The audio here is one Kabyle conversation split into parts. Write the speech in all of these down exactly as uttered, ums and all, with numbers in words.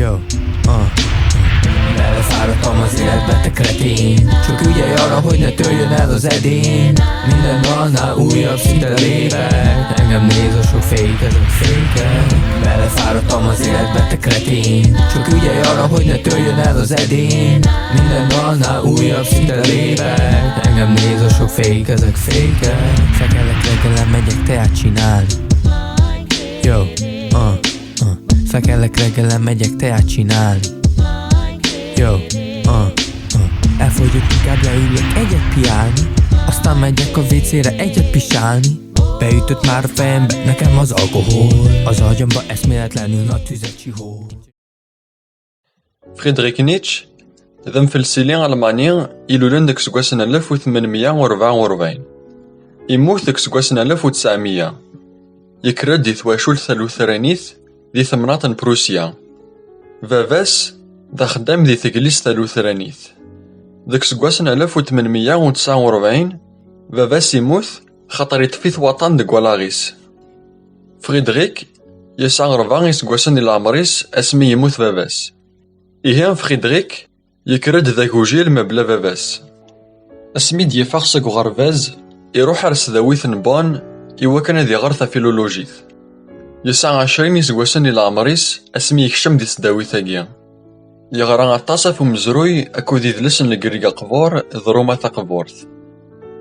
Yo, uh. Mellett fáradtam az életbe, te kretén. Sok ügye arra, hogy ne törjön el az edény. Minden nap újabb szintre lépek. Engem néz a sok fék, ezek fékek. Mellett fáradtam az életbe, te kretén. Sok ügye arra, hogy ne törjön el az edény. Minden nap újabb szintre lépek. Engem néz a sok fék, ezek fékek. Felkelek reggel, megyek teát csinálni. Yo, uh, uh. Felkelek reggel, megyek teát csinálni. Yo, uh, uh. Elfogyok, inkább leülök egyet piálni. Aztán megyek a vécére egyet pisálni. Beütött már a fejembe nekem az alkohol. Az agyamba eszméletlenül a tüzet csihol. Friedrich Nietzsche d amfelsili almani ilulen deg useggas n alef u tmenmeyya u rebɛa u rebɛin. Immut deg useggas n alef u tesɛemeyya. Yekker-d di twacult talutranit di temnaḍt n Prusya. Baba-s d axeddam di teglizt talutranit. Deg useggas n alef u tmenmeyya u tesɛa u rebɛin, baba-s immut xaṭer iṭṭef-it waṭṭan deg wallaɣ-is. Friedrich yesɛa rebɛa iseggasen di leɛmer-is asmi yemmut baba-s. Ihi Friedrich yekker-d d agujil mebla baba-s. Asmi d-yeffeɣ seg uɣerbaz, iruḥ ar tesdawit n Bonn iwakken ad iɣer tafilulujit. Yesɛa ɛecrin iseggasen di leɛmer-is asmi yekcem di tesdawit-agi. Yeɣra aṭas ɣef umezruy akked idles n Legrig Aqbur d Ruma Taqburt.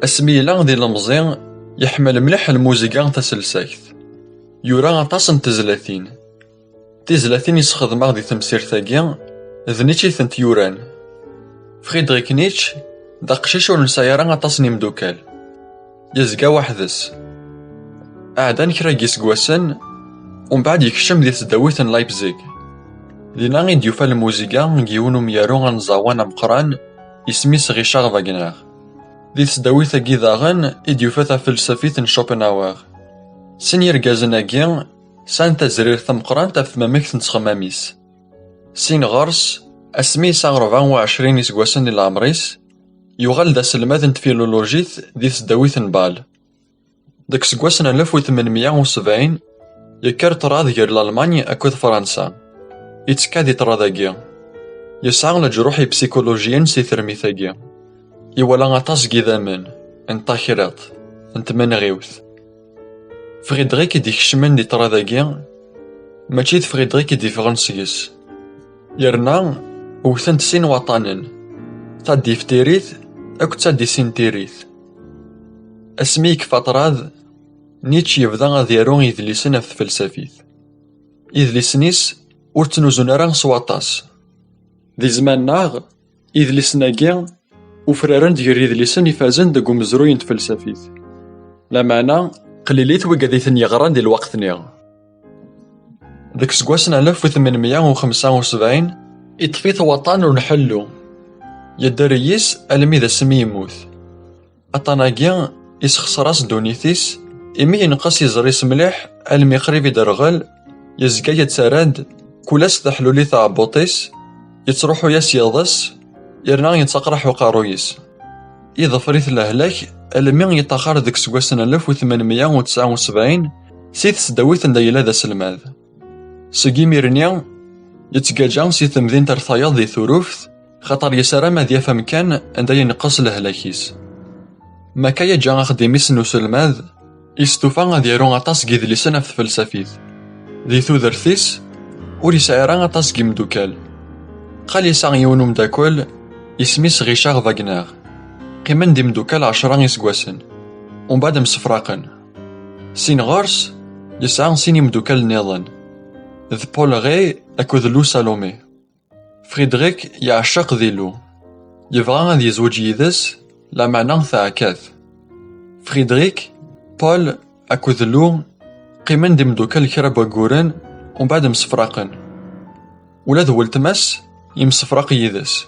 Asmi yella d ilemẓi, yeḥmel mliḥ lmuziga taselsakt. Yura aṭas n tezlatin. Tizlatin i sxedmeɣ di temsirt-agi, d Nietzsche i tent-yuran. Friedrich Nietzsche d aqcic ur nesɛi ara aṭas n imeddukal. Yezga weḥd-s. Ɛeddan kra n yiseggasen, umbeɛd yekcem di tesdawit n Leipzig. Dinna i d-yufa lmuziga n yiwen umyaru anẓawan ameqqran, isem-is Richard Wagner. Di tesdawit-agi daɣen i d-yufa tafelsafit n Schopenhauer. Sin yirgazen-agi sɛan tazrirt tameqqrant ɣef tmamekt n txemmam-is. Sin ɣer-s, asmi yesɛa rebɛa u ɛecrin iseggasen di leɛmer-is, yuɣal d aselmad n tfilulujit di tesdawit n Bâle. Deg useggas n alef u tmenmeyya u sebɛin, yekker ṭṭrad gar Lalman akked Fransa. Ittekka di ṭṭrad-agi. Yesɛa leǧruḥ ipsikulujiyen si termit-agi. Iwala aṭas n yidammen, n takriḍt, n tmenɣiwt. Friedrich i d-ikecmen di ṭṭrad-agi, mačči d Friedrich i d-iffɣen seg-s. Yerna wten-t sin waṭṭanen, ta n yiftirit akked ta n yisintirit. Asmi yekfa ṭṭrad, Nietzsche yebda ad yaru idlisen ɣef tfelsafit. Idlisen-is ur ttnuzun ara s waṭas. Di zzman-nneɣ, idlisen-agi ufraren-d gar yidlisen ifazen deg umezruy n tfelsafit. Lameɛna, qlilit wigad i ten-yeɣran di lweqt-nni. Deg useggas n alef u tmenmeyya u xemsa u sebɛin, iṭṭef-it waṭṭan ur nḥellu. Yedder yis almi d asmi yemmut. Aṭṭan-agi isexṣer-as ddunit-is, imi yenqes iẓri-s mliḥ almi qrib i d-rɣel, yezga yettarra-d kul ass taḥlulit tɛebbuṭ-is, yettruḥu-yas yiḍes, yerna yettaqraḥ uqerruy-is. Iḍfer-it lehlak almi yeṭṭaxer deg useggas n alef u tmenmeyya u tesɛa u sebɛin si tesdawit anda yella d aselmad. Seg imir-nni, yettgaǧa si temdint ar tayeḍ di Turuft, xaṭer yessaram ad yaf amkan anda yenqes lehlak-is. Makka yeǧǧa axeddim-is n uselmad, istufa ad yaru aṭas n yidlisen ɣef tfelsafit. Di tudert-is, ur yesɛi ara aṭas n yimeddukal. Qal yesɛa yiwen umeddakel, isem-is Richard Wagner. Qqimen d imeddukal ɛecra iseggasen, umbeɛd msefraqen. Sin ɣer-s, yesɛa sin imeddukal nniḍen, d Paul Rée akked Lou Salomé. Friedrich yeɛceq di Lou. Yebɣa ad yezweǧ yid-s, lameɛna teɛka-t. Friedrich, Paul akked Lou qqimen d imeddukal kra n wagguren, umbeɛd msefraqen. Ula d weltma-s yemsefraq yid-s.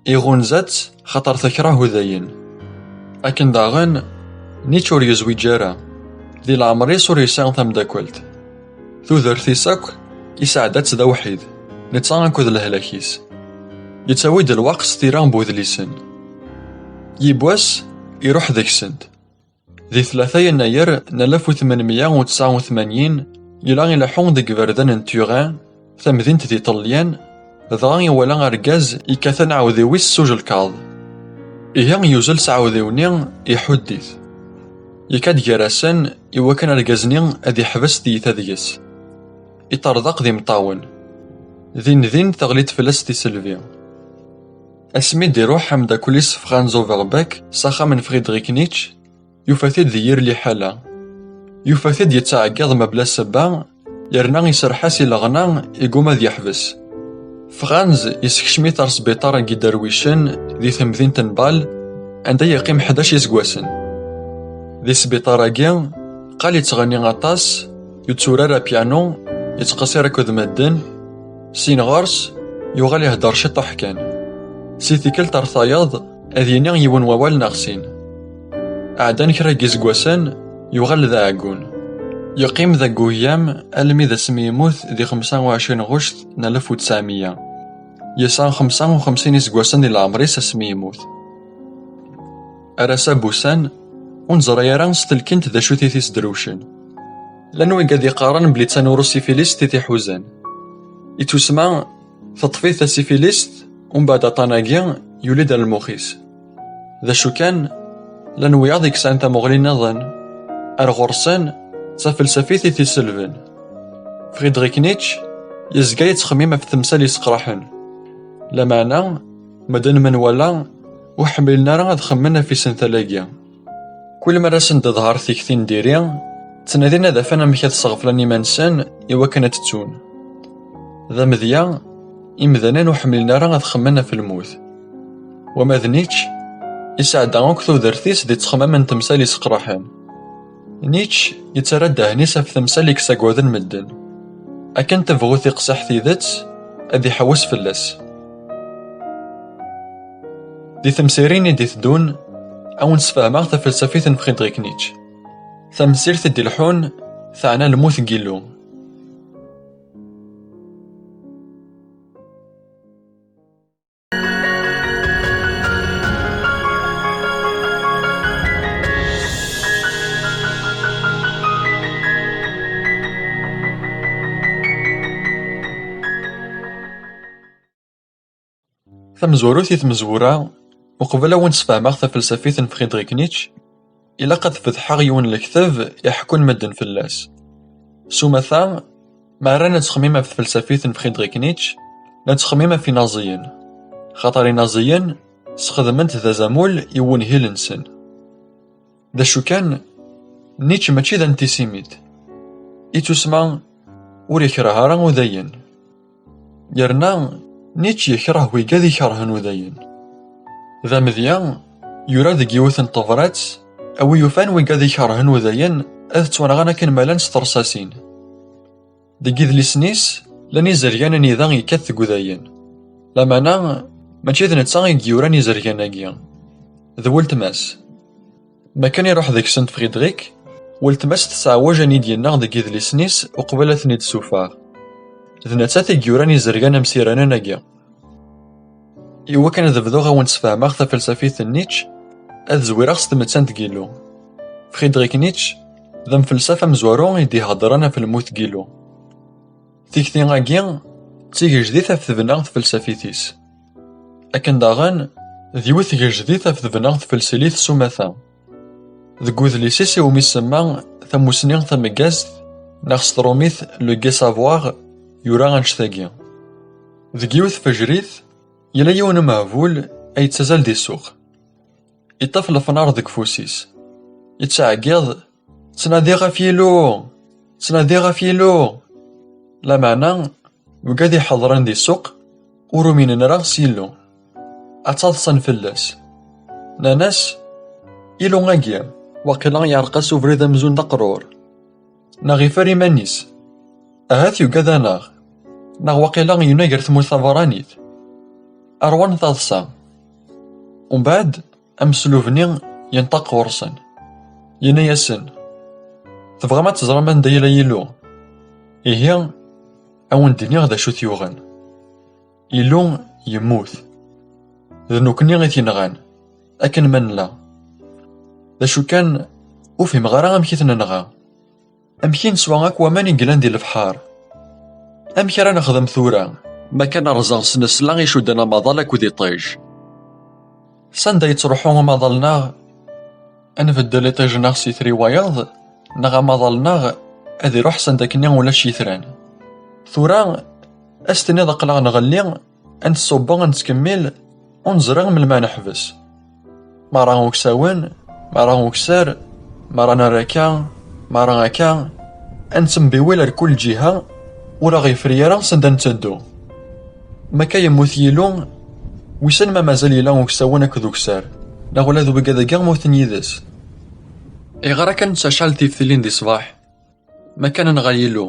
Iɣunza-tt xaṭer tekreh udayen. Akken daɣen, Nietzsche ur yezwiǧ ara. Di leɛmer-is ur yesɛi tameddakelt. Tudert-is akk, isɛedda-tt d awḥid, netta akked lehlak-is. Yettawi-d lweqt s tira n wedlisen. Yiwwas, iruḥ deg-sent. Di tlata yennayer n alef u tmenmeyya u tesɛa u tmanyin, yella ileḥḥu deg iberdan n Turin, tamdint di Ṭelyan, dɣa iwala argaz yekkaten aɛudiw-is s ujelkaḍ. Ihi yuzzel s aɛudiw-nni, iḥudd-it. Yekka-d gar-asen iwakken argaz-nni ad iḥbes tiyita deg-s. Iṭerḍeq d imeṭṭawen. Din din teɣli-d fell-as tiselbi. Asmi d-iruḥ ameddakel-is Franz Overbeck s axxam n Friedrich Nietzsche, yufa-t-id di yir liḥala. Yufa-t-id yettɛeggiḍ mebla ssebba, yerna iserreḥ-as i leɣna iguma ad yeḥbes. Franz yessekcem-it ar sbiṭar n yiderwicen di temdint n Bâle, anda yeqqim ḥdac iseggasen. Di sbiṭar-agi, qal yettɣenni aṭas, yetturar apyanu, yettqeṣṣir akked medden. Sin ɣer-s, yuɣal ihedder ciṭuḥ kan. Si tikkelt ar tayeḍ, ad yini yiwen wawal neɣ sin. Ɛeddan kra n yiseggasen, yuɣal d aɛeggun. Yeqqim d agguhyam almi d asmi yemmut di xemsa u ɛecrin ɣuct n alef u tesɛemya. Yesɛa xemsa u xemsin iseggasen di leɛmer-is asmi yemmut. Ar ass-a n wussan, ur neẓri ara s telkint d acu-t i t-isdrewcen. Llan wigad iqqaren belli d tanurusifilist i t-iḥuzan. Ittusma teṭṭef-it tasifilist, umbeɛd aṭṭan-agi yuli-d ar lmux-is. D acu kan, llan wiyaḍ i yesɛan tamuɣli nniḍen. Ar ɣur-sen, d tafelsafit i t-iselben. Friedrich Nietzsche yezga yettxemmim ɣef temsal yesseqraḥen. Lameɛna, medden menwala ur ḥemmlen ara ad xemmen ɣef isental-agi. Kul mi ara sen-d-teḍher tikti n diri, ttnadin ad afan amek ad sɣeflen iman-nsen iwakken ad ttun. D amedya, imdanen ur ḥemmlen ara ad xemmen ɣef lmut. Wama d Nietzsche, isɛedda akk tudert-is di ttxemmam n temsal iseqraḥen. Nietzsche yettarra ddehn-is ɣef temsal i yessaggaden medden. Akken tebɣu tiqsiḥ tidet, ad iḥewwes fell-as. Di temsirin i d-iteddun, ad wen-sfehmeɣ tafelsafit n Friedrich Nietzsche. Tamsirt i d-ileḥḥun teɛna lmut n Yillu. Tamezwarut i tmezwura, uqbel ad wen-sfehmeɣ tafelsafit n Friedrich Nietzsche, ilaq ad fetḥeɣ yiwen n lekteb iḥekkun medden fell-as. S umata, ma ara nettxemmim ɣef tfelsafit n Friedrich Nietzsche, nettxemmim ɣef inaẓiyen. Xaṭer inaẓiyen sxedmen-t d azamul i wunhil-nsen. D acu kan, Nietzsche mačči d antisimit. Ittusma ur ikreh ara udayen. Yerna Nietzsche yekreh wigad ikerhen udayen. D amedya, yura deg yiwet n tebrat, a wi yufan wigad ikerhen udayen ad ttwanɣan akken ma llan s tersasin. Deg idlisen-is, llan izergan anida yekkat deg udayen. Lameɛna, mačči d netta i d-yuran izergan-agi. D weltma-s. Makken iruḥ deg-sent Friedrich, weltma-s tesɛewwej anida yenna deg idlisen-is uqbel ad ten-id-sufeɣ. D nettat i d-yuran izergan amsiranen-agi. Iwakken ad bduɣ ad wen-sfehmeɣ tafelsafit n Nietzsche, ad zwireɣ s tmettant n Yillu. Friedrich Nietzsche d amfelsaf amezwaru i d-iheddren ɣef lmut n Yillu. Tikti-agi d tigejdit ɣef tebna tfelsafit-is. Akken daɣen, d yiwet tgejdit ɣef tebna tfelsilit s umata. Deg udlis-is iwumi isemma Tamusni tameggazt, neɣ s trumit Le Gai Savoir, yura annect-agi. Deg yiwet tfejrit, yella yiwen umehbul ay yettazzal di ssuq. Iṭṭef lefnar deg ufus-is. Yettɛeggiḍ: "Ttnadiɣ ɣef Yillu! Ttnadiɣ ɣef Yillu!" Lameɛna, wigad iḥeḍren di ssuq ur uminen ara s Yillu. Ad ttaḍsan fell-as. Nnan-as: "Illu-agi, waqila yeɛreq-as ubrid amzun d aqrur. Neɣ ifer iman-is. Ahat yugad-aneɣ. Neɣ waqila yunager tmurt tabeṛṛanit." Ṛwan taḍsa. Umbeɛd, ameslub-nni yenṭeq ɣur-sen. Yenna-yasen: "Tebɣam ad teẓrem anda yella Yillu? Ihi, a wen-d-iniɣ d acu t-yuɣen. Illu yemmut. D nekkni i t-yenɣan, akken ma nella. D acu kan, ur fhimeɣ ara amek i t-nenɣa. Amek i neswa akk waman i yellan di lebḥer? Amek ara nexdem tura, ma kan rẓeɣ s nesla icudden amaḍal akked iṭij? Sanda yettruḥu umaḍal-nneɣ? Ad nbeddel iṭij-nneɣ s itri wayeḍ, neɣ amaḍal-nneɣ ad iruḥ sanda akkenni ulac itran? Tura, ad s-tiniḍ aql-aɣ nɣelli, ad nṣubbu, ad nettkemmil, ur neẓri melmi ad neḥbes. Mara uksawen, mara ukser, mara nerra akka, mara akka, ad nettembiwil ar kul lǧiha, ur aɣ-yefri ara sanda netteddu. Ma akka yemmut Yilu, wissen ma mazal yella uksawen akked ukser, neɣ ula d wigad-agi mmuten yid-s. Ayɣer akka nettacɛal tiftilin di ṣṣbeḥ? Ma kan nɣa Yilu,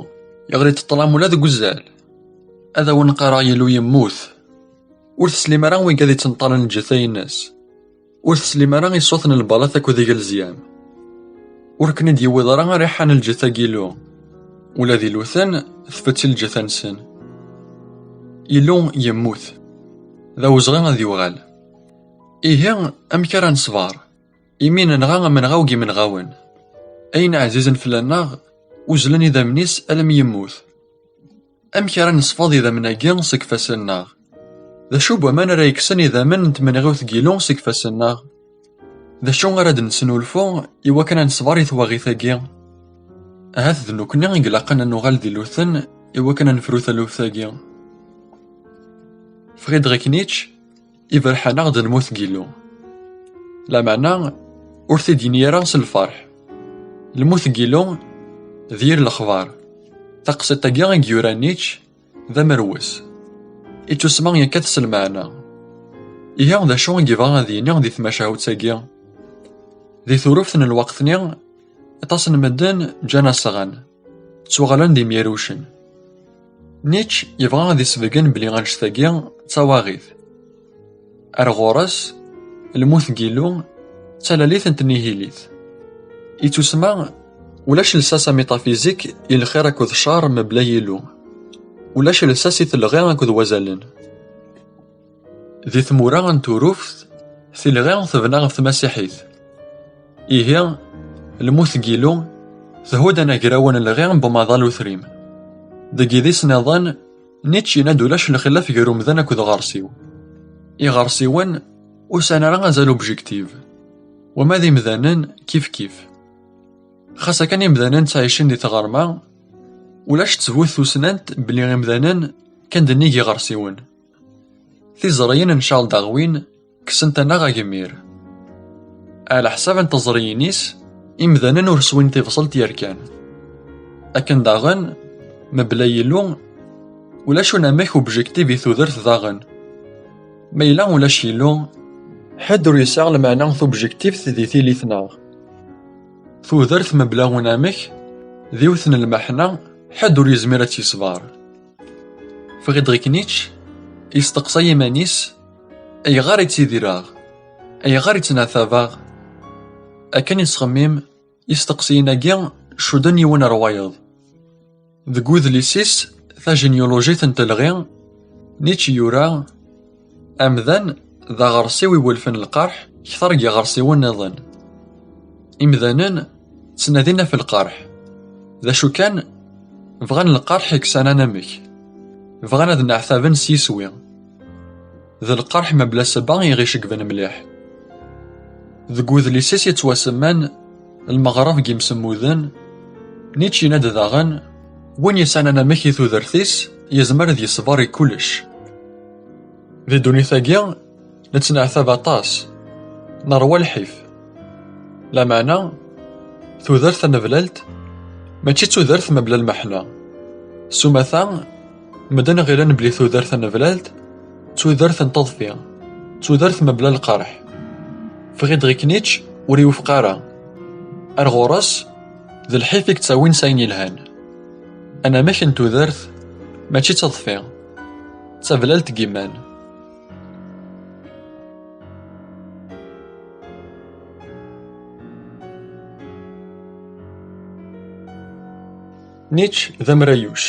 yeɣli-d ṭṭlam ula deg uzzal. Ad awen-qqareɣ Yilu yemmut. Ur teslim ara wigad yettenṭalen lǧetta-ines. Ur teslim ara i ṣṣut n lbalat akked igelzyam. Ur ken-id-yewwiḍ ara rriḥa n lǧetta n Yilu. Ula d iluten, tfetti lǧetta-nsen. Yilu yemmut. D awezɣi ad yuɣal. Ihi, amek ara neṣber? Imi nenɣa amenɣaw deg imenɣawen. Ayen ɛzizen fell-aneɣ, uzzlen idammen-is almi yemmut. Amek ara nesfeḍ idammen-agi seg ifassen-nneɣ? D acu n waman ara yekksen idammen n tmenɣiwt n Yilu seg ifassen-nneɣ? D acu ara d-nesnulfu i wakken ad neṣber i twaɣit-agi? Ahat d nekkni i ilaqen ad nuɣal d iluten i wakken ad nefru taluft-agi. Friedrich Nietzsche iberḥ-aneɣ-d lmut n Yilu. Lameɛna, ur t-id-yenni ara s lferḥ. Lmut n Yilu d yir lexbar. Taqsiṭ-agi i yura Nietzsche d amerwes. Ittusemma yakkat s lmeɛna. Ihi, d acu i yebɣa ad yini di tmacahut-agi? Di turuft n lweqt-nni, aṭas n medden ǧǧan asɣan, ttuɣalen d imyarucen. Nietzsche yebɣa ad isbeggen belli annect-agi d tawaɣit. Ar ɣur-s, lmut n Yilu d talalit n tnihilit. Ittusemma ulac lsas amiṭafizik i lxir akked ccer mebla Yilu. Ulac lsas i telɣi akked wazalen. Di tmura n Turuft, tilɣi tebna ɣef tmasiḥit. Ihi, lmut n Yilu thudd anagraw n lɣi n umaḍal utrim. Deg yidis nniḍen, Nietzsche yenna-d ulac lxilaf gar umdan akked ɣersiw. Iɣersiwen ur sɛin ara azal objectif, wama d imdanen kif kif. Xas akken imdanen ttɛicen di tɣerma, ulac ttbut tussnant belli imdanen kan d nnig iɣersiwen. Tiẓriyin n Charles Darwin kksent-aneɣ agemmir. Ɛla ḥsab n teẓriyin-is, imdanen ur swin tibṣelt yerkan. Akken daɣen, mebla Yilu, ulac unamek objectif i tudert daɣen. Ma yella ulac Yilu, ḥedd ur yesɛi lmeɛna tubjektift di tili-tneɣ. Tudert mebla unamek d yiwet n lmeḥna ḥedd ur yezmir ad tt-yesber. Friedrich Nietzsche yesteqsa iman-is: "Ayɣer i ttidireɣ? Ayɣer i ttneɛtabeɣ?" Akken yettxemmim, isteqsiyen-agi cudden yiwen ar wayeḍ. Deg udlis-is Tajinyulujit n telɣi, Nietzsche yura: "Amdan d aɣersiw iwulfen lqerḥ kter n yiɣersiwen nniḍen. Imdanen ttnadin ɣef lqerḥ. D acu kan, bɣan lqerḥ yekksan anamek. Bɣan ad nneɛtaben s yiswi. D lqerḥ mebla ssebba i ɣ-iceggben mliḥ." Deg udlis-is yettwasemman Lmeɣreb n yimsemmuden, Nietzsche yenna-d daɣen: "Win yesɛan anamek i tudert-is yezmer ad yeṣber i kullec." Di ddunit-agi, nettneɛtab aṭas, nerwa lḥif. Lameɛna, tudert taneblalt mačči d tudert mebla lmeḥna. S umata, medden ɣilen belli tudert taneblalt d tudert n teḍfi, d tudert mebla lqerḥ. Friedrich Nietzsche ur iwufeq ara. Ar ɣur-s, d lḥif i yettawin s ayen yelhan. Anamek n tudert mačči d taḍfi, d tablalt n yiman. Nietzsche d amrayuc.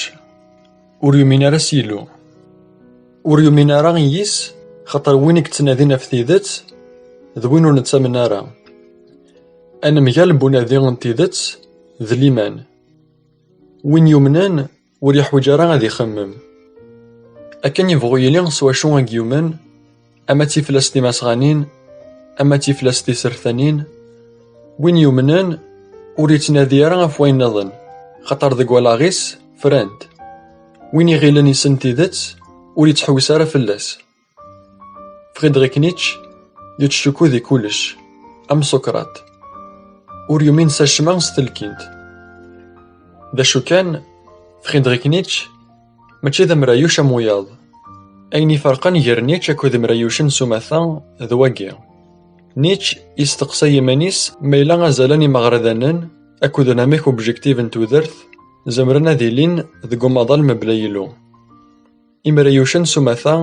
Ur yumin ara s Yillu. Ur yumin ara i yis, xaṭer win i yettnadin ɣef tidet d win ur nettamen ara. Anemgal n unadi n tidet d liman. Win yumnen, ur yeḥwiǧ ara ad ixemmem. Akken yebɣu yili s wacu i yumen, ama d tiflas timasɣanin, ama d tiflas tisertanin, win yumnen ur yettnadi ara ɣef wayen nniḍen, xaṭer deg wallaɣ-is frant. Win iɣilen issen tidet ur yettḥewwis ara fell-as. Friedrich Nietzsche yettcukku di kullec, am Socrate. Ur yumin s acemma s telkint. D acu kan, Friedrich Nietzsche mačči d amrayuc am wiyaḍ. Ayen iferqen gar Nietzsche akked imrayucen s umata d wagi. Nietzsche yesteqsay iman-is ma yella azal n imeɣradanen akked unamek objectif n tudert zemren ad ilin deg umaḍal mebla Yillu. Imrayucen s umata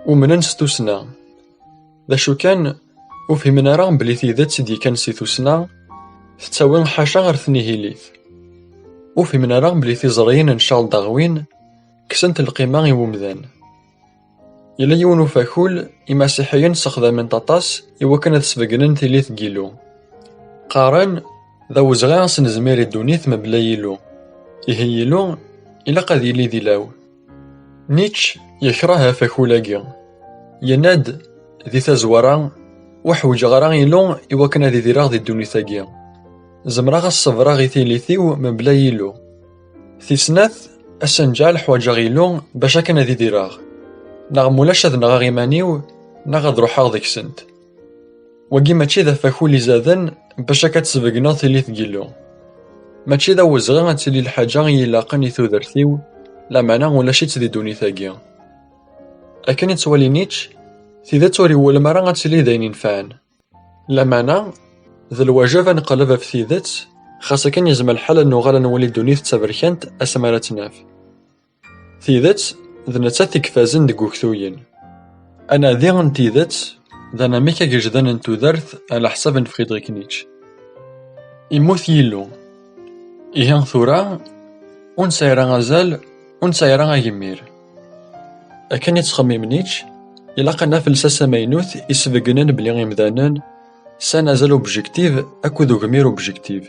umnen s tussna. D acu kan, ur fhimen ara belli tidet i d-yekkan si tussna tettawi ḥaca ɣer tnihilit. Ur fhimen ara belli tiẓriyin n Charles Darwin kksent lqima i wemdan. Yella yiwen ufakul imasiḥiyen ssexdamen-t aṭas i wakken ad sbegnen tili n Yillu. Qqaren, d awezɣi ad s-nezmir i ddunit mebla Yillu. Ihi Yillu ilaq ad yili d ilaw. Nietzsche yekṛeh afakul-agi. Yenna-d, di tazwara, ur ḥwiǧeɣ ara Yillu i wakken ad idireɣ di ddunit-agi. Zemreɣ ad ṣebreɣ i tilit-iw mebla Yillu. Tis snat, ass-a n lǧaɛel ḥwaǧeɣ Yillu bac akken ad idireɣ. Neɣ mulac ad nɣeɣ iman-iw, neɣ ad ruḥeɣ deg-sent. Wagi mačči d afakul izaden bac akka ad tesbegneḍ tili n Yillu. Mačči d awezɣi ad tili lḥaǧa i ilaqen i tudert-iw, lameɛna ulac-itt di ddunit-agi. Akken i ttwali Nietzsche, tidet ur iwulem ara ad tili d ayen inefɛen. Lameɛna, d lwajeb ad neqleb ɣef tidet, xas akken yezmer lḥal ad nuɣal ad nwali ddunit d taberkant asmi ara tt-naf. Tidet, d nettat i ifazen deg uktuyen. Anadi n tidet d anamek agejdan n tudert, ɛla ḥsab n Friedrich Nietzsche. Immut Yillu. Ihi tura, ur nesɛi ara azal, ur nesɛi ara agemmir. Akken i ttxemmim Nietzsche, ilaq ad naf lsas amaynut isbeggnen belli imdanen sɛan azal objectif akked ugmir objectif.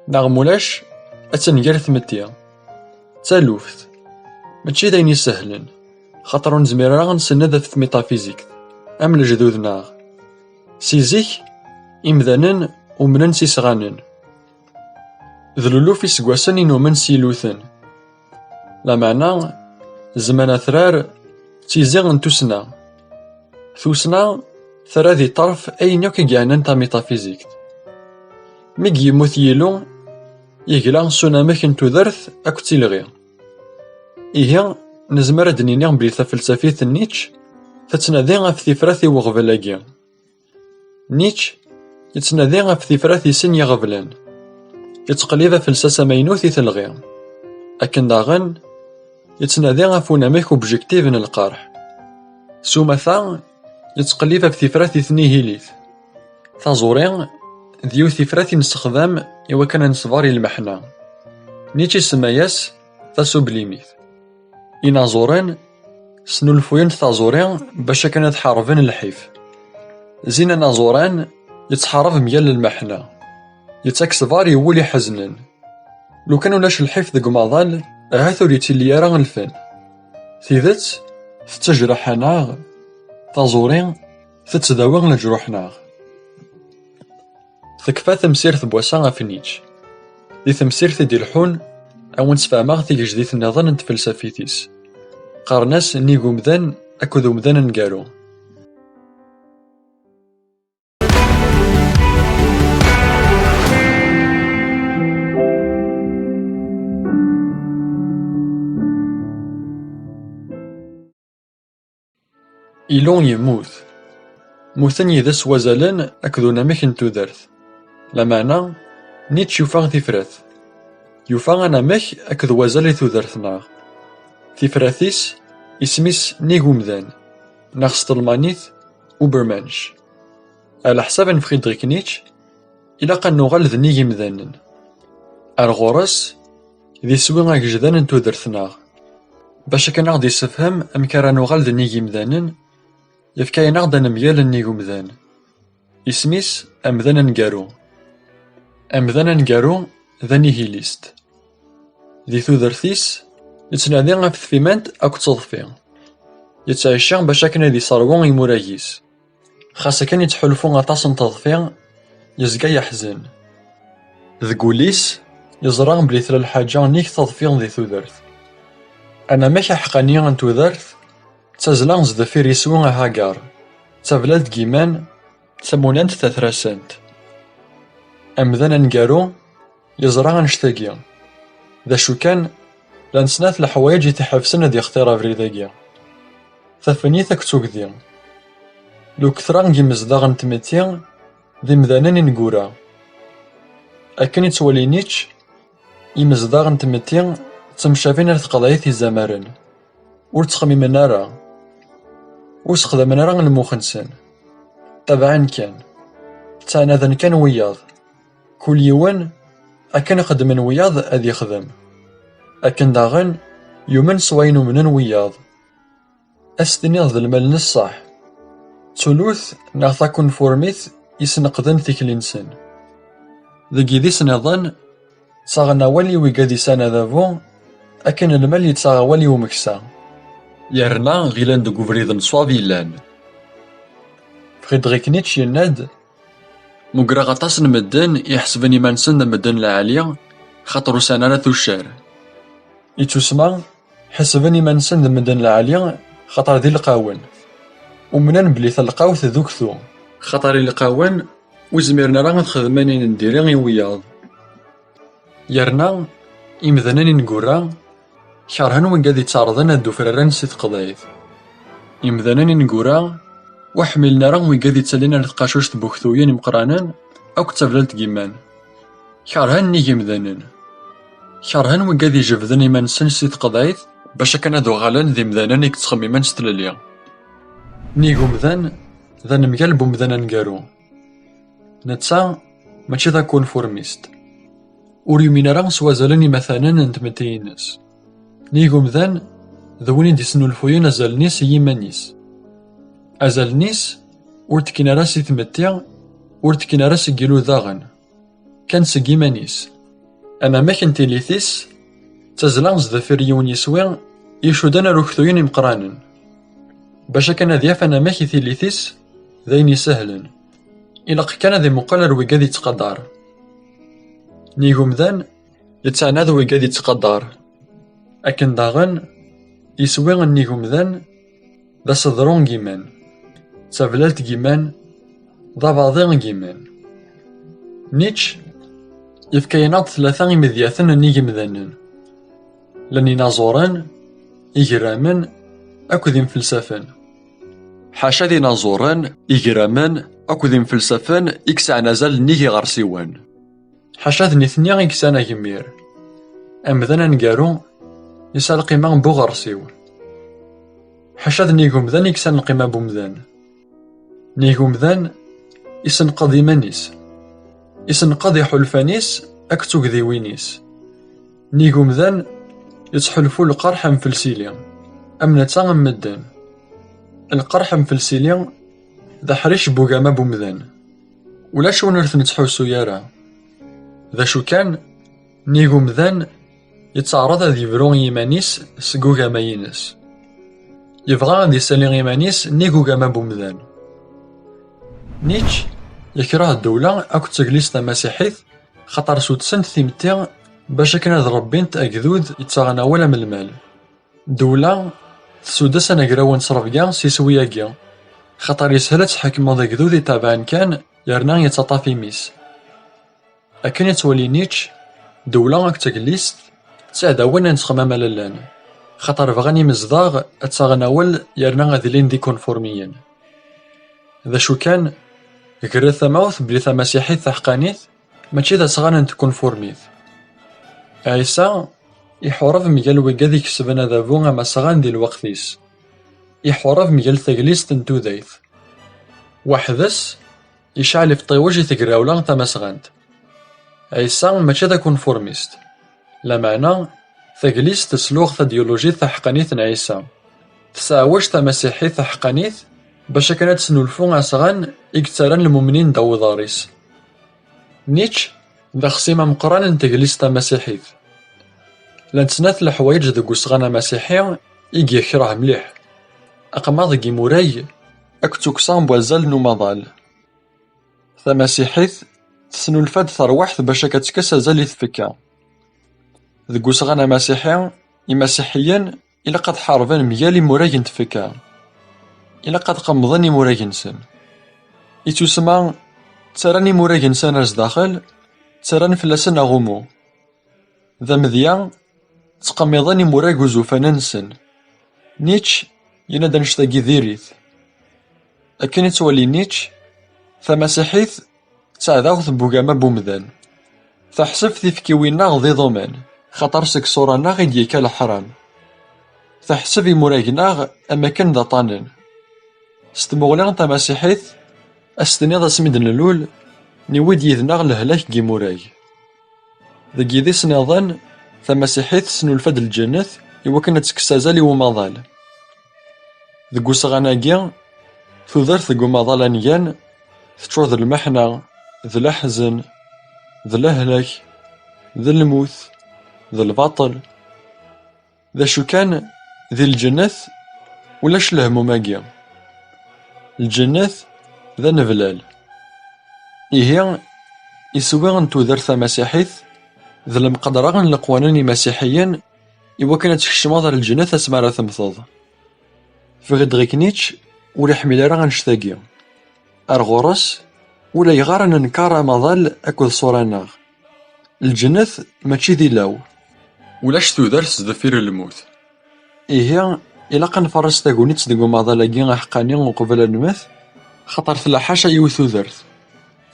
Neɣ mulac, ad tenger tmetti. D taluft. Mačči d ayen isehlen, xaṭer ur nezmir ara ad nsenned ɣef tmitafizikt, am lejdud-nneɣ. Si zik, imdanen umnen s isɣanen. D luluf iseggasen i numen s yiluten. Lameɛna, zzman atrar d tizi n tussna. Tussna terra di ṭṭerf ayen akk i yeɛnan tamitafizikt. Mi yemmut Yillu, yegla s unamek n tudert akked tilɣi. Ihi, nezmer ad d-nini belli tafelsafit n Nietzsche tettnadi ɣef tifrat i uɣbel-agi. Nietzsche yettnadi ɣef tifrat i sin yiɣeblan. Yettqellib ɣef lsas amaynut i telɣi. Akken daɣen, yettnadi ɣef unamek objectif n lqerḥ. S umata, yettqellib ɣef tifrat i tnihilit. Taẓuri d yiwet tifrat i nessexdam i wakken ad neṣber i lmeḥna. Nietzsche isemma-yas tasublimit. Inaẓuren snulfuyen-d taẓuri bac akken ad ḥarben lḥif. Zin anaẓuran yettḥarab mgal lmeḥna, yettak ṣṣber i wul iḥeznen. Lukan ulac lḥif deg umaḍal, ahat ur yettili ara lfen. Tidet tettejraḥ-aneɣ, taẓuri tettdawi leǧruḥ-nneɣ. Tekfa temsirt n wass-a ɣef Nietzsche. Di temsirt i d-ileḥḥun, a wen-sfehmeɣ tigejdit nniḍen n tfelsafit-is. Qqaren-as nnig umdan akked umdan aneggaru. Illu yemmut. Mmuten yid-s wazalen akked unamek n tudert. Lameɛna, Nietzsche yufa tifrat. Yufa anamek akked wazal i tudert-nneɣ. Tifrat-is, isem-is nnig umdan, neɣ s tlalmanit, Übermensch. Ɛla ḥsab n Friedrich Nietzsche, ilaq ad nuɣal d nnig imdanen. Ar ɣur-s, d iswi agejdan n tudert-nneɣ. Bac akken ad ɣ-d-issefhem amek ara nuɣal d nnig imdanen, yefka-yaneɣ-d anemgal nnig umdan. Isem-is amdan aneggaru. Amdan aneggaru d anihilist. Di tudert-is, Yettnadi ɣef tfimant akked teḍfi. Yettɛicci bac akken ad iserwu imurag-is. Xas akken yettḥulfu aṭas n teḍfi, yezga yeḥzen. Deg wul-is, yeẓra belli tella lḥaǧa nnig teḍfi di tudert. Anamek aḥeqqani n tudert, d tazzla sdeffir yiswi Hagar, d tablalt n yiman, d tamunant tatrasant. Amdan aneggaru yeẓra annect-agi. D acu kan, llant snat leḥwayeǧ i t-iḥebsen ad yextir abrid-agi. Tafenit akked tugdi. Luktra n yimezdaɣ n tmetti d imdanen ineggura. Akken i ttwalin ičč, imezdaɣ n tmetti ttemcabin ar teqḍayt izamaren. Ur ttxemmimen ara. Ur sexdamen ara lmux-nsen. Ttabaɛen kan. Ttɛanaden kan wiyaḍ. Kul yiwen akken xeddmen wiyaḍ ad yexdem. Akken daɣen yumen s wayen umnen wiyaḍ. Ad s-tiniḍ d lmal n ṣṣeḥ. D tulut neɣ takunfurmit i sneqden tikli-nsen. Deg yidis nniḍen, ttaɣen awal i wigad yesɛan adabu, akken lmal yettaɣ awal i umeksa. Yerna ɣilen deg ubrid n ṣṣwab i llan. Friedrich Nietzsche yenna-d, Mugreɣ aṭas n medden iḥesben iman-nsen d medden lɛali, xaṭer ur sɛan ara tuccar. Ittusma, ḥesben iman-nsen d medden lɛali, xaṭer d ilqawen. Umnen belli talqawt d uktu. Xaṭer ilqawen ur zmiren ara ad xedmen ayen n diri i wiyaḍ. Yerna, imdanen ineggura, kerhen wigad yettɛerḍen ad d-ufraren si teqḍayt. Imdanen ineggura, ur ḥmilen ara wigad yettalin ar tqacuct n uktuyen imeqqranen akked tablalt n yiman. Kerhen nnig imdanen. Kerhen wigad ijebden iman-nsen si teqḍayt bac akken ad uɣalen d imdanen i yettxemmimen s tlelli. Nnig umdan, d anemgal n umdan aneggaru. Netta mačči d akunfurmist. Ur yumin ara s wazalen imatanen n tmetti-ines. Nnig umdan, d win i d-isnulfuyen azalen-is i yiman-is. Azalen-is ur d-kkin ara si tmetti, ur d-kkin ara seg yilu daɣen, kan seg yiman-is. Anamek n tillit-is, d tazzla sdeffir yiwen yiswi i icudden ar uktuyen imeqqranen. Bac akken ad yaf anamek i tillit-is, d ayen isehlen. Ilaq kan ad imuqel ar wigad yettqadar. Nnig umdan, yettɛanad wigad yettqadar. Akken daɣen, iswi nnig umdan, d aseḍru n yiman, d tablalt n yiman, d abaḍi n yiman. Nietzsche yefka-yaneɣ-d tlata imedyaten n yimdanen. Llan inaẓuren, igramen, akked imfelsafen. Ḥaca d inaẓuren, igramen, akked imfelsafen i yesɛan azal nnig iɣersiwen. Ḥaca d nitni i yesɛan agemmir. Amdan aneggaru yesɛa lqima n uɣersiw. Ḥaca d nnig umdan i yesɛan lqima n umdan. Nnig umdan, isenqeḍ iman-is. Isenqeḍ iḥulfan-is akked tugdiwin-is. Nnig umdan, yettḥulfu lqerḥ am felsili, am netta am medden. Lqerḥ am felsili d aḥric n ugama n umdan. Ulac win ur t-nettḥussu ara. D acu kan, nnig umdan, yettaɛraḍ ad yebru i yiman-is seg ugama-ines. Yebɣa ad isali iman-is nnig ugama n umdan. Nietzsche yekreh ddewla akked teglist tamasiḥit, xaṭer suddsen-t timetti bac akken ad rebbint agdud yettaɣen awal am lmal. Ddewla tessuddes anagraw n ttrebga s iswi-agi, xaṭer yeshel ad tḥekmeḍ agdud itabaɛen kan yerna yettaṭṭaf imi-s. Akken i ttwalin Nietzsche, ddewla akked teglist d tiɛdawin n ttexmam alallan, xaṭer bɣan imezdaɣ ad ttaɣen awal yerna ad ilin d ikunfurmiyen. D acu kan, gret tamawt belli tamasiḥit taḥeqqanit mačči d asɣan n tkunfurmit. Ɛisa iḥureb mgal wigad ikesben adabu amasɣan di lweqt-is. Iḥureb mgal teglist n tudayt. Weḥd-s, yecɛel ifeṭṭiwej i tegrawla tamasɣant. Ɛisa mačči d akunfurmist. Lameɛna, taglist tesluɣ tadyulujit taḥeqqanit n Ɛisa. Tesɛewwej tamasiḥit taḥeqqanit bac akken ad tesnulfu asɣan i yettarran lmumnin ddaw uḍar-is. Nietzsche d axsim ameqqran n teglist tamasiḥit. Llant snat leḥwayeǧ deg usɣan amasiḥi i yekreh mliḥ: aqmaḍ deg imurag akked tukksa n wazzal n umaḍal. Tamasiḥit tesnulfa-d tarwiḥt bac akka tekkes azal i tfekka. Deg usɣan amasiḥi, imasiḥiyen ilaq ad ḥarben mgal imurag n tfekka. Ilaq ad qemmḍen imurag-nsen. I ttusemma, ttarran imurag-nsen ar zdaxel, ttarran fell-asen aɣummu. D amedya, ttqemmiḍen imurag uzufanen-nsen. Nietzsche yenna-d annect-agi diri-t. Akken i ttwali Nietzsche, tamasiḥit d taɛdawt n wugama n umdan. Teḥseb tifkiwin-nneɣ d iḍuman, xaṭer seg ṣṣura-nneɣ i d-yekka leḥram. Teḥseb imurag-nneɣ am akken d aṭṭanen. S tmuɣli tamasiḥit, ad s-tiniḍ asmi d-nlul, niwi-d yid-neɣ lehlak n yimurag. Deg yidis nniḍen, tamasiḥit tesnulfa-d lǧennet i wakken ad tekkes azal i umaḍal. Deg usɣan-agi, tudert deg umaḍal angan teččur d lmeḥna, d leḥzen, d lehlak, d lmut, d lbaṭel. D acu kan, di lǧennet ulac lehmum-agi. Lǧennet d aneblal. Ihi, iswi n tudert tamasiḥit d lemqedra n leqwanen imasiḥiyen i wakken ad tkecmeḍ ar lǧennet asmi ara temmteḍ. Friedrich Nietzsche ur iḥmil ara annect-agi. Ar ɣur-s, ulayɣer ad nenkeṛ amaḍal akked ṣṣura-nneɣ. Lǧennet mačči d ilaw. Ulac tudert sdeffir lmut. Ihi, ilaq ad nferres tagnit deg umaḍal-agi aḥeqqani uqbel ad nmet, xaṭer tella ḥaca yiwet tudert,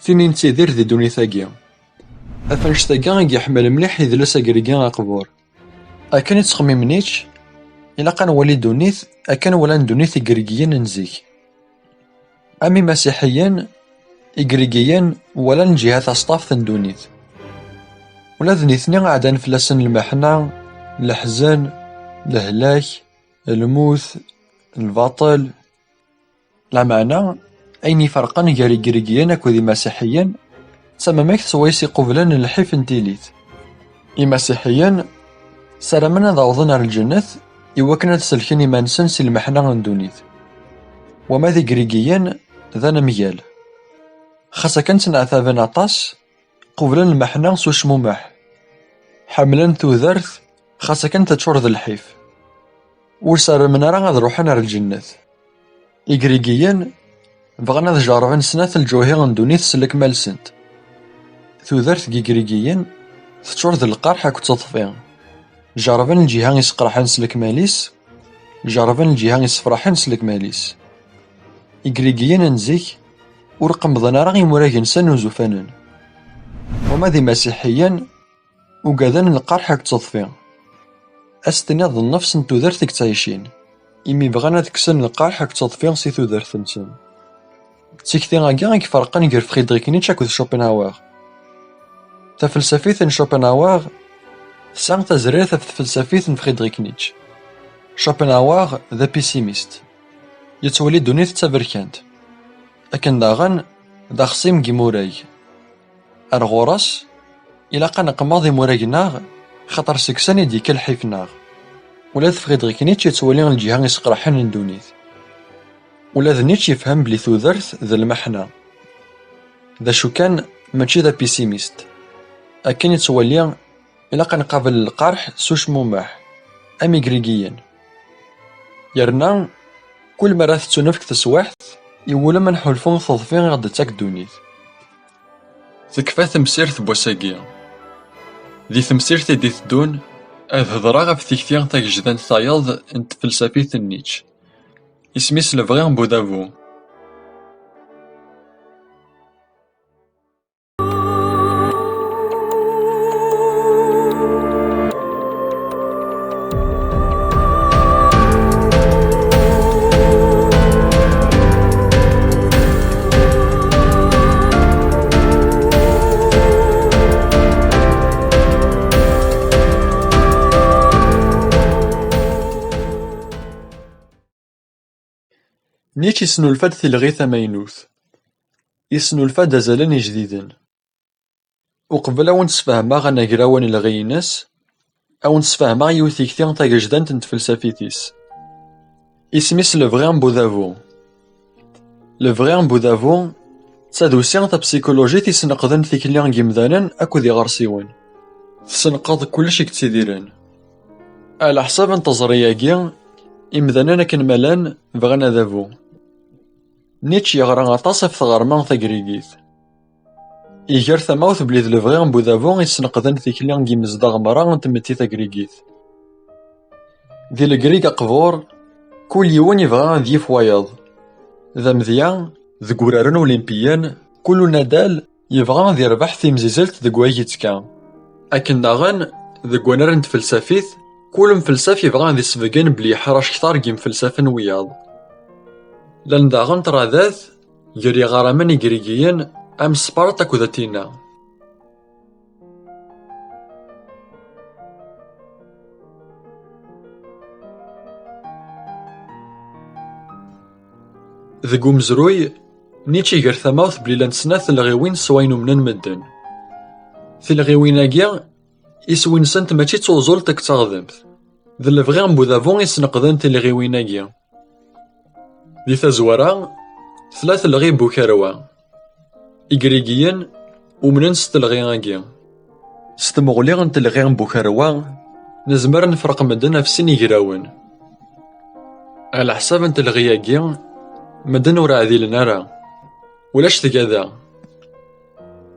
tin i nettidir di ddunit-agi. Ɣef annect-agi i yeḥmel mliḥ idles agrigi aqbur. Akken i ttxemmimen Nietzsche, ilaq ad nwali ddunit akken walan ddunit igrigiyen n zik. Am imasiḥiyen, igrigiyen walan lǧiha taṣṭaft n ddunit. Ula d nitni ɛeddan fell-asen lmeḥna, leḥzen, lehlak, lmut, lbaṭel. Lameɛna, ayen iferqen gar igrigiyen akked imasiḥiyen d tamamakt swayes i qublen lḥif n tilit. Imasiḥiyen ssaramen ad awḍen ar lǧennet i wakken ad selken iman-nsen si lmeḥna n ddunit. Wama d igrigiyen, d anemgal. Xas akken ttneɛtaben aṭas, qublen lmeḥna s ucmumeḥ. Ḥemmlen tudert, xas akken teččur d lḥif. Ur ssaramen ara ad ruḥen ar lǧennet. Igrigiyen bɣan ad jerrben snat lǧuhi n ddunit s lekmal-nsent. Tudert n yigrigiyen teččur d lqerḥ akked teḍfi. Jerrben lǧiha isqerḥen s lekmal-is, jerrben lǧiha isefraḥen s lekmal-is. Igrigiyen n zik ur qemmḍen ara imurag-nsen uzufanen. Wama d imasiḥiyen, ugaden lqerḥ akked teḍfi. Ad s-tiniḍ d nnefs n tudert i yettɛicin, imi bɣan ad kksen lqerḥ akked teḍfi si tudert-nsen. D tikti-agi i iferqen gar Friedrich Nietzsche akked Schopenhauer. Tafelsafit n Schopenhauer tesɛa tazrirt ɣef tfelsafit n Friedrich Nietzsche. Schopenhauer d apisimist. Yettwali ddunit d taberkant. Akken daɣen, d axṣim n yimurag. Ar ɣur-s, ilaq ad neqmeḍ imurag-nneɣ, xaṭer seg-sen i d-yekka lḥif-nneɣ. Ula d Friedrich Nietzsche yettwali lǧiha isqerḥen n ddunit. Ula d Nietzsche yefhem belli tudert d lmeḥna. D acu kan, mačči d apisimist. Akken yettwali, ilaq ad nqabel lqerḥ s ucmumeḥ, am igrigiyen. Yerna, kul mi ara tettunefk teswiɛt, iwulem ad nḥulfu i teḍfi i ɣ-d-tettak ddunit. Tekfa temsirt n wass-agi. Di temsirt i d-iteddun, ad hedreɣ ɣef tikti tagejdant tayeḍ n tfelsafit n Nietzsche. Isem-is Lebɣi n Budabu. Nietzsche yesnulfa-d tilɣi tamaynut. Yesnulfa-d azalen ijdiden. Uqbel a wen-sfehmeɣ anagraw anelɣi-ines, a wen-sfehmeɣ yiwet tikti tagejdant n tfelsafit-is. Isem-is lebɣi n Budabu. Lebɣi n Budabu d tadusi tapsikulujit isneqden tikli n yimdanen akked iɣersiwen. Tessenqeḍ kullec i yettidiren. Ɛla ḥsab n teẓri-agi, imdanen akken ma llan bɣan adabu. Nietzsche yeɣra aṭas ɣef tɣerma tagrigit. Iger tamawt belli d lebɣi n Budabu isneqden tikli n yimezdaɣ merra n tmetti tagrigit. Di Legrig aqbur, kul yiwen yebɣa ad yif wayeḍ. D amedya, deg uraren ulimpiyen, kul unadal yebɣa ad yerbeḥ timzizelt deg way yettka. Akken daɣen, deg wannar n tfelsafit, kul umfelsaf yebɣa ad isbeggen belli yeḥrac ktar n yimfelsafen wiyaḍ. Llan daɣen ṭṭradat gar yiɣaramen igrigiyen am Sparta akked Atina. Deg umezruy, Nietzsche iger tamawt belli llant snat telɣiwin s wayen umnen medden. Tilɣiwin-agi, iswi-nsent mačči d tuẓult akked taɣdemt. D lebɣi n Budabu isneqden tilɣiwin-agi. Di tazwara, tella telɣi n Bukarwa. Igrigiyen umnen s telɣi-agi. S tmuɣli n telɣi n Bukarwa, nezmer ad nefreq medden ɣef sin igrawen. Ɛla ḥsab n telɣi-agi, medden ur ɛdilen ara. Ulac tgada.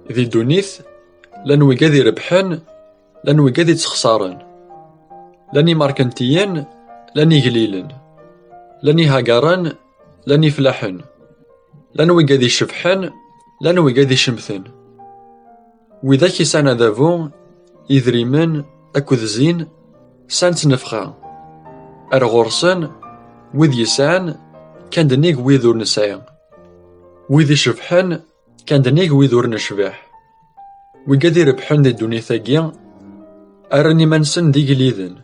Di ddunit, llan wigad irebḥen, llan wigad ittexsaren. Llan imerkantiyen, llan igellilen. Llan ihagaren, llan iflaḥen. Llan wigad icebḥen, llan wigad icemten. Widak yesɛan adabu, idrimen akked zzin, sɛan ttnefxa. Ar ɣur-sen, wid yesɛan, kkan-d nnig wid ur nesɛi. Wid icebḥen, kkan-d nnig wid ur necbiḥ. Wigad irebḥen di ddunit-agi, rran iman-nsen d igelliden.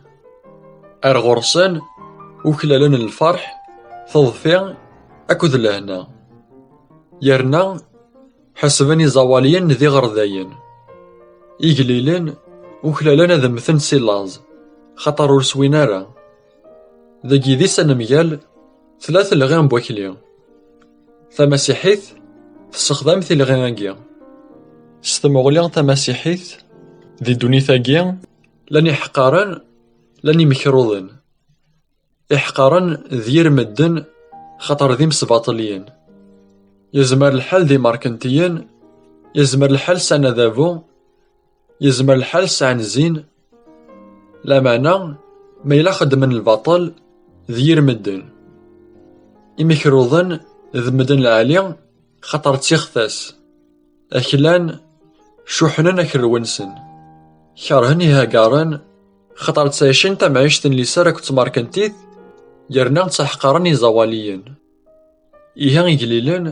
Ar ɣur-sen, uklalen lferḥ, teḍfi akked lehna. Yerna, ḥesben iẓawaliyen d iɣerdayen. Igellilen, uklalen ad mmten si laẓ, xaṭer ur swin ara. Deg yidis anemgal, tella telɣi n wakli. Tamasiḥit tessexdam tilɣi-agi. S tmuɣli tamasiḥit, di ddunit-agi, llan iḥeqqaren, llan imekruḍen. Iḥeqqaren d yir medden, xaṭer d imesbaṭliyen. Yezmer lḥal d imerkantiyen, yezmer lḥal sɛan adabu, yezmer lḥal sɛan zzin. Lameɛna, ma yella xeddmen lbaṭel, d yir medden. Imekruḍen d medden lɛali, xaṭer d tixtas. Aklan, cuḥnen akerrew-nsen. Kerhen ihagaren, xaṭer ttɛicen tamɛict n liser akked tmerkantit, yerna ttaḥqaren iẓawaliyen. Ihi igellilen,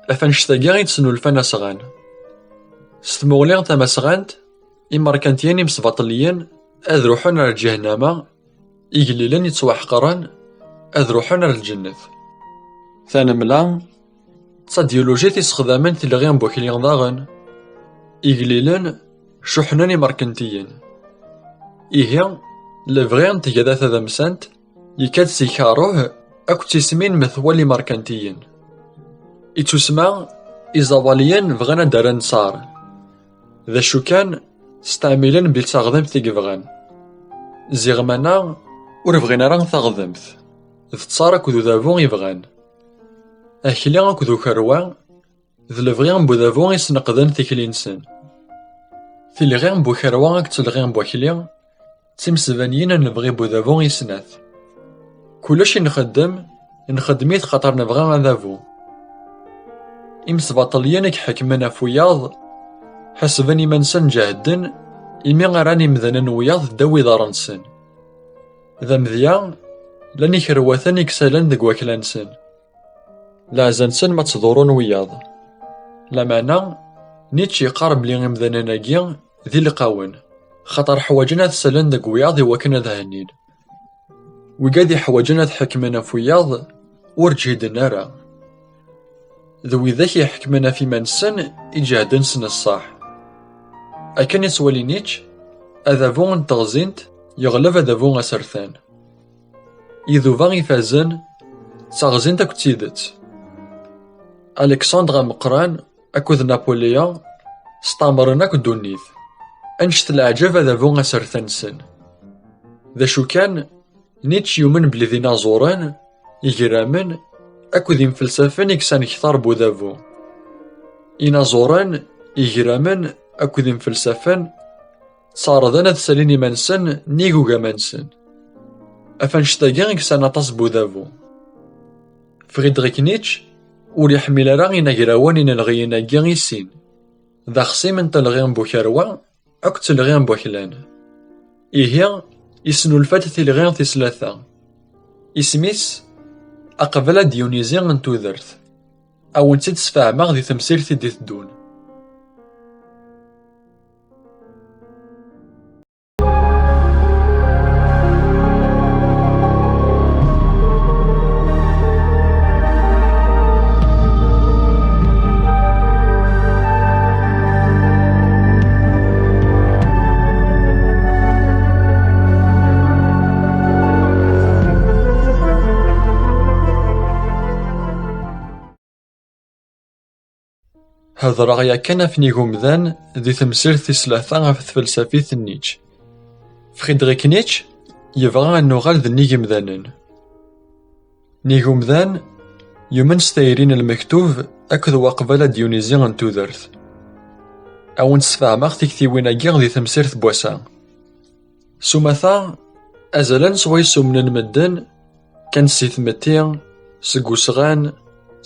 ɣef annect-agi i d-snulfan asɣan. S tmuɣli tamasɣant, imerkantiyen imesbaṭliyen ad ruḥen ar lǧehennama, igellilen yettwaḥeqren ad ruḥen ar lǧennet. Tanemla, d tadyulujit issexdamen tilɣi n wakli daɣen. Igellilen cuḥnen imerkantiyen. Ihi, lebɣi n tgada tadamsant yekka-d si karuh akked tismin metwal imerkantiyen. Ittusma, iẓawaliyen bɣan ad d-rren ttaṛ. D acu kan, steɛmilen belli d taɣdemt i yebɣan. Ziɣmana, ur bɣin ara taɣdemt. D ttaṛ akked udabu i bɣan. Akli akked ukerwa, d lebɣi n budabu i sneqden tikli-nsen. Tilɣi n bukerwa akked telɣi n wakli, d timesbaniyin n lebɣi n budabu i snat. Kullec i nxeddem, nxeddem-it xaṭer nebɣa adabu. Imesbaṭliyen i iḥekmen ɣef wiyaḍ, ḥesben iman-nsen ǧehden, imi rran imdanen n wiyaḍ ddaw iḍarren-nsen. D amedya, llan ikerwaten i yessalen deg wakla-nsen. Leɛza-nsen ma ttḍurrun wiyaḍ. Lameɛna, Nietzsche yeqqar belli imdanen-agi d ilqawen, xaṭer ḥwaǧen ad salen deg wiyaḍ i wakken ad hennin. Wigad iḥwaǧen ad ḥekmen ɣef wiyaḍ, ur ǧhiden ara. D widak iḥekmen ɣef iman-nsen i ǧehden s neṣṣaḥ. Akken i ttwalin Nietzsche, adabu n teɣzint Yeɣleb adabu asertan. Iduba ifazen ttaɣzint akked tidet. Alexandre Ameqqran akked Napoléon stamren akk ddunit. Annect leɛǧeb adabu asertan-nsen. D acu kan, Nietzsche yumen belli d inaẓuren, igramen akked imfelsafen i yesɛan kter n udabu. Inaẓuren, igramen akked imfelsafen ttɛerḍen ad ssalin iman-nsen nnig ugama-nsen. Ɣef annect-agi i yesɛan aṭas n udabu. Friedrich Nietzsche ur iḥmil ara inagrawen inelɣiyen-agi i sin. D axṣim n telɣi n ukerwa akked telɣi n waklan. Ihi, isnulfa-d tilɣi tis tlata. Isem-is Aqbal adyunizi n tudert. A wen-tt-id-sfehmeɣ di temsirt i d-iteddun. Hedreɣ yakan ɣef nnig umdan di temsirt tis tlata ɣef tfelsafit n Nietzsche. Friedrich Nietzsche yebɣa ad nuɣal d nnig imdanen. Nnig umdan, yumen s tayri n lmektub akked waqbal adyunizi n tudert. A wen-sfehmeɣ tiktiwin-agi di temsirt n wass-a. S umata, azalen s wayes umnen medden, kkan si tmetti, seg usɣan,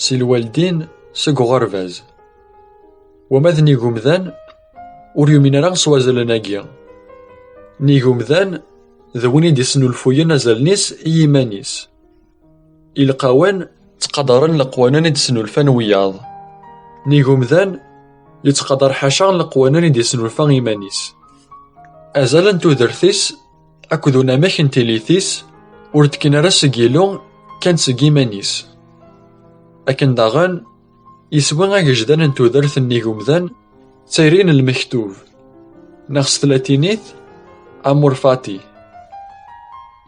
si lwaldin, seg uɣerbaz. Wama d nnig umdan, ur yumin ara s wazalen-agi. Nnig umdan, d win i d-isnulfuyen azalen-is i yiman-is. Ilqawen ttqadaren leqwanen i d-snulfan wiyaḍ. Nnig umdan, yettqadar ḥaca leqwanen i d-isnulfa iman-is. Azal n tudert-is akked unamek n tilit-is ur d-kkin ara seg yilu, kkan seg iman-is. Akken daɣen, iswi agejdan n tudert nnig umdan d tayri n lmektub, neɣ s tlatinit, amor fati.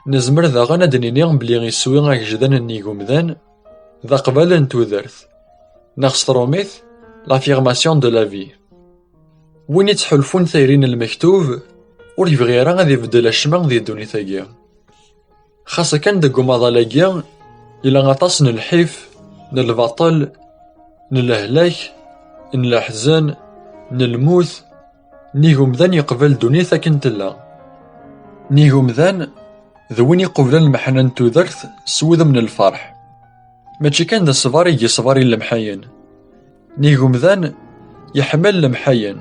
Nezmer daɣen ad d-nini belli iswi agejdan nnig umdan d aqbal n tudert, neɣ s trumit, l'affirmation de la vie. Win ittḥulfun tayri n lmektub ur yebɣi ara ad ibeddel acemma di ddunit-agi. Xas akken deg umaḍal-agi, yella aṭas n lḥif, n lbaṭel, n lehlak, n leḥzen, n lmut, nnig umdan yeqbel ddunit akken tella. Nnig umdan, d win iqublen lmeḥna n tudert s wudem n lferḥ. Mačči kan d ṣṣber i yeṣber i lemḥayen. Nnig umdan, yeḥmel lemḥayen.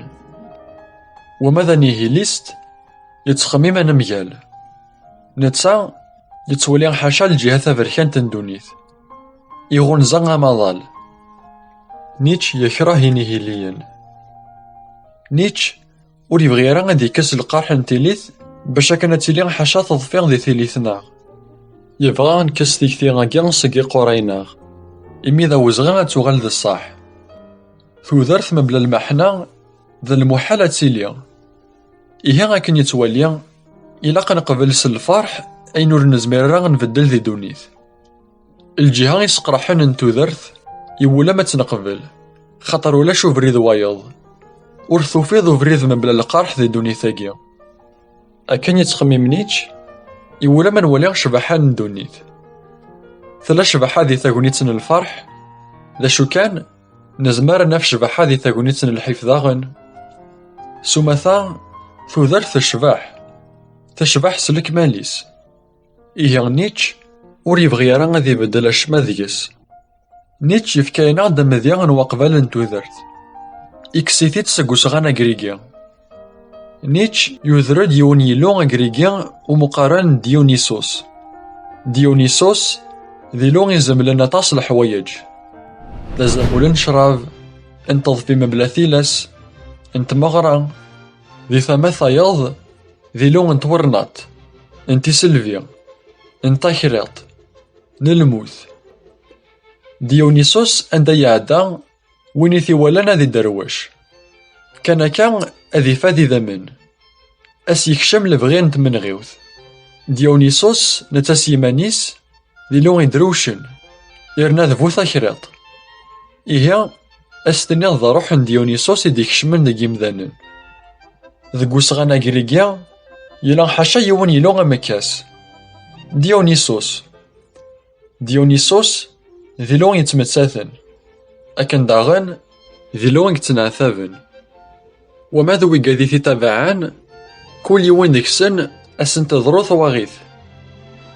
Wama d anihilist, yettxemmim anemgal. Netta yettwali ḥaca lǧiha taberkant n ddunit. Iɣunza amaḍal. Nietzsche yekreh inihiliyen. Nietzsche ur yebɣi ara ad yekkes lqerḥ n tilit bac akken ad tili ḥaca teḍfi di tilit-nneɣ. Yebɣa ad nekkes tikti-agi seg iqura-nneɣ, imi d awezɣi ad tuɣal d ṣṣeḥ. Tudert mebla lmeḥna d lmuḥal ad tili. Ihi akken yettwali, ilaq ad neqbel s lferḥ ayen ur nezmir ara ad nbeddel di ddunit. Lǧiha iseqraḥen n tudert iwulem ad tt-neqbel, xaṭer ulac ubrid wayeḍ. Ur tufiḍ ubrid mebla lqerḥ di ddunit-agi. Akken yettxemmim Nietzsche, iwulem ad nwali ccbaḥa n ddunit. Tella ccbaḥa di tagnit n lferḥ, d acu kan, nezmer ad naf ccbaḥa di tagnit n lḥif daɣen. S umata, tudert tecbeḥ. Tecbeḥ s lekmal-is. Ihi Nietzsche ur yebɣi ara ad ibeddel acemma deg-s. Nietzsche yefka-aneɣ-d amedya n waqbal n tudert. Ikkes-it-id seg usɣan agrigi. Nietzsche yuder-d yiwen yilu agrigi umi qqaren Dionysos. Dionysos d ilu izemlen aṭas leḥwayeǧ. D azamul n ccrab, n teḍfi mebla tilas, n tmeɣra. Di tama tayeḍ, d ilu n twernaṭ, n tiselbi, n takriṭ, n lmut. Dionysos anda iɛedda, win i t-iwalan ad iderwec. Kan akka ad ifad idammen. Ad s-yekcem lebɣi n tmenɣiwt. Dionysos, netta s yiman-is, d ilu idrewcen, yerna d bu takriḍt. Ihi, ad s-tiniḍ d ṛuḥ n Dionysos i d-ikecmen deg yimdanen. Deg usɣan agrigi, yella ḥaca yiwen yilu amekkas. Dionysos. Dionysos, d ilu yettmettaten. Akken daɣen, d ilu i yettneɛtaben. Wama d wigad i t-itabaɛen, kul yiwen deg-sen ad sen-teḍru twaɣit.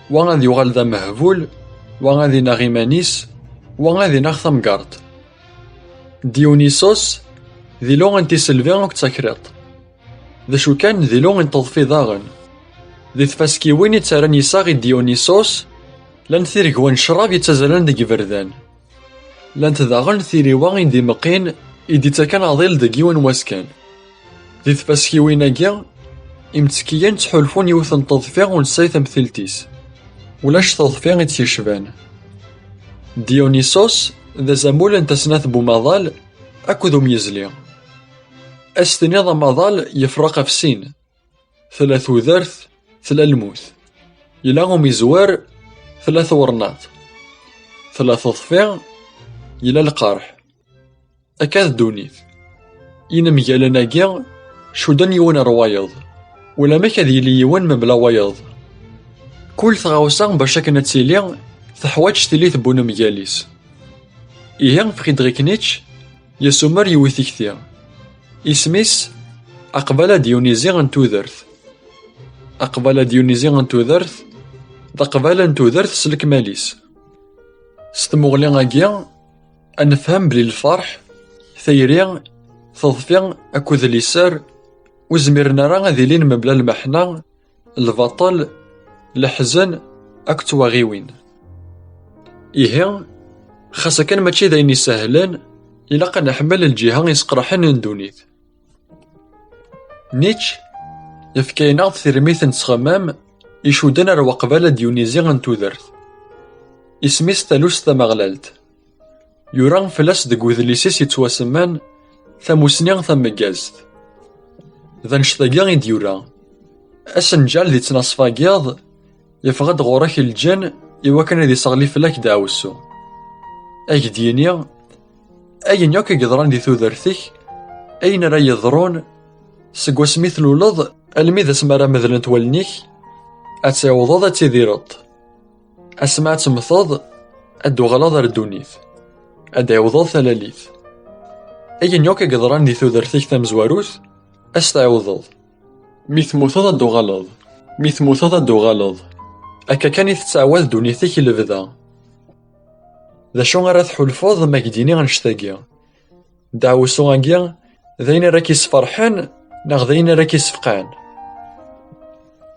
Wa ad yuɣal d amehbul, wa ad ineɣ iman-is, wa ad ineɣ tamgerḍt. Dionysos, d ilu n tiselbi akked takriḍt. D acu kan, d ilu n teḍfi daɣen. Di tfaskiwin i ttarran iseɣ i Dionysos, llant tiregwa n ccrab yettazzalen deg iberdan. Llant daɣen tiriwa i d-imeqqin i d-ittakan aḍil deg yiwen wass kan. Di tfaskiwin-agi, imttekkiyen ttḥulfun yiwet n teḍfi ur nesɛi tamtilt-is. Ulac taḍfi i tt-yecban. Dionysos d azamul n tasnat n umaḍal akked umyezli. Ad s-tiniḍ amaḍal yefreq ɣef sin. Tella tudert, tella lmut. Yella umizwer, tella twernaṭ. Tella teḍfi, yella lqerḥ. Akka d ddunit. Inemgalen-agi cudden yiwen ar wayeḍ. Ulamek ad yili yiwen mebla wayeḍ. Kul tɣawsa bac akken ad tili, teḥwaǧ tillit n unemgal-is. Ihi Friedrich Nietzsche yessumer yiwet tikti. Isem-is Aqbala Dyunizi n tudert. Aqbala Dyunizi n tudert, d aqbala n tudert s lekmal-is. S tmuɣli-agi, ad nefhem belli lferḥ, tayri, teḍfi akked liser ur zmiren ara ad ilin mebla lmeḥna, lbaṭel, leḥzen akked twaɣiwin. Ihi, xas akken mačči d ayen isehlen, ilaq ad neḥmel lǧiha iseqraḥen n ddunit. Nietzsche yefka-aneɣ-d tirmit n ttxemmam icudden ar waqbala Dyunizi n tudert. Isem-is talust tameɣlalt. Yura fell-as deg udlis-is yettwasemman Tamusni tameggazt. D annect-agi i d-yura: asenǧal di ttnaṣfa n yiḍ, yeffeɣ-d ɣur-k lǧen i wakken ad iseɣli fell-ak deɛwessu. Ad ak-d-yini: ayen yakk i yeḍran di tudert-ik, ayen ara yeḍrun, seg wasmi tluleḍ almi d asmi ara medlent wallen-ik, ad tɛiwdeḍ ad tidireḍ. Asmi ad temmteḍ, ad d-tuɣaleḍ ar ddunit, ad d-ɛiwdeḍ talalit. Ayen yakk i yeḍran di tudert-ik tamezwarut, ad s-tɛiwdeḍ. Mi temmuteḍ ad d-tuɣaleḍ, mi temmuteḍ ad d-tuɣaleḍ. Akka kan i tettɛawad ddunit-ik i lebda. D acu ara tḥulfuḍ ma k-d-iniɣ annect-agi? Deɛwessu-agi d ayen ara k-isferḥen neɣ d ayen ara k-isfeqɛen?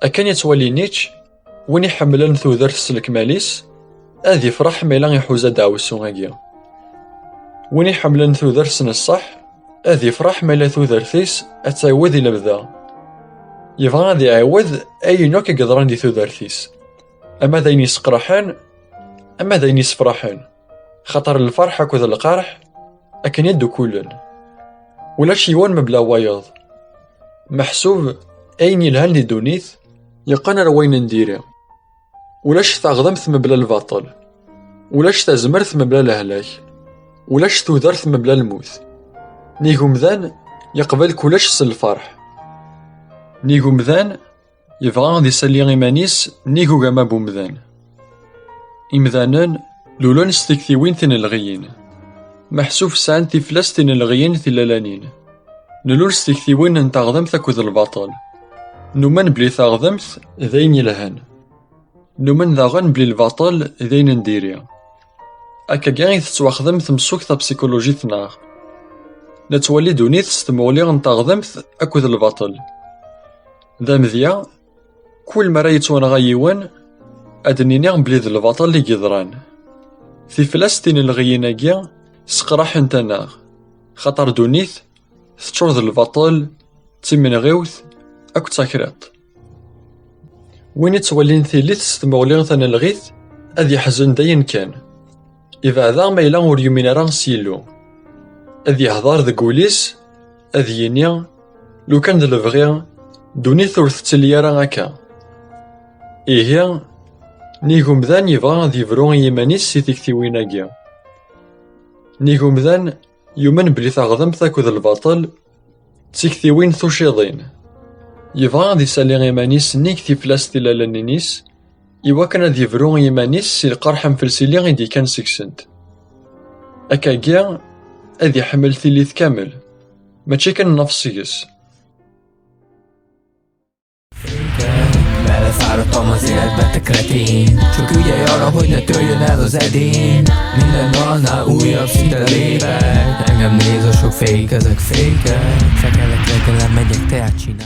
Akken yettwali Nietzsche, win iḥemmlen tudert s lekmal-is, ad ifreḥ ma yella iḥuza deɛwessu-agi. Win iḥemmlen tudert s neṣṣeḥ, ad ifreḥ ma yella tudert-is ad tɛiwed i lebda. Yebɣa ad iɛiwed ayen akk i yeḍran di tudert-is, ama d ayen yesqerḥen, ama d ayen yessefraḥen, xaṭer lferḥ akked lqerḥ akken i ddukulen. Ulac yiwen mebla wayeḍ. Meḥsub, ayen yelhan di ddunit yeqqen ar wayen n diri. Ulac taɣdemt mebla lbaṭel. Ulac tazmert mebla lehlak. Ulac tudert mebla lmut. Nnig umdan yeqbel kullec s lferḥ. Nnig umdan yebɣa ad isali iman-is nnig ugama n umdan. Imdanen lulen s tiktiwin tinelɣiyin. Meḥsub sɛan tiflast tinelɣiyin tilalanin. Nlul s tiktiwin n taɣdemt akked lbaṭel. Numen belli taɣdemt d ayen yelhan. Numen daɣen belli lbaṭel d ayen n diri. Akkagi i tettwaxdem temsukt tapsikulujit-nneɣ. Nettwali ddunit s tmuɣli n taɣdemt akked lbaṭel. D amedya, kul mi ara yettwanɣa yiwen, ad d-nini belli d lbaṭel i yeḍran. Tiflast tinelɣiyin-agi sseqraḥent-aneɣ, xaṭer ddunit teččur d lbaṭel, d timenɣiwt akked takriḍt. Win ittwalin tili s tmuɣli tanelɣit ad yeḥzen dayen kan. Ibeɛda ma yella ur yumin ara s Yillu. Ad yehder deg wul-is, ad yini: lukan d lebɣi, ddunit ur tettili ara akka. Ihi, nnig umdan yebɣa ad yebru i yiman-is si tiktiwin-agi. Nnig umdan yumen belli taɣdemt akked lbaṭel d tiktiwin tuciḍin. Yebɣa ad isali iman-is nnig tiflast tilalalin-is, iwakken ad yebru i yiman-is si lqerḥ am felsili i d-ikkan seg-sent. Akkagi, ad iḥemmel tillit kamel, mačči kan nnefs seg-s. Bella fare Thomas in het bed te kretien. Çok uye yara hoyna töye na do zedin. Mina nana uye op sita libe. Engem nezo çok fake as ik fake. Sakele krekele medjek te achina.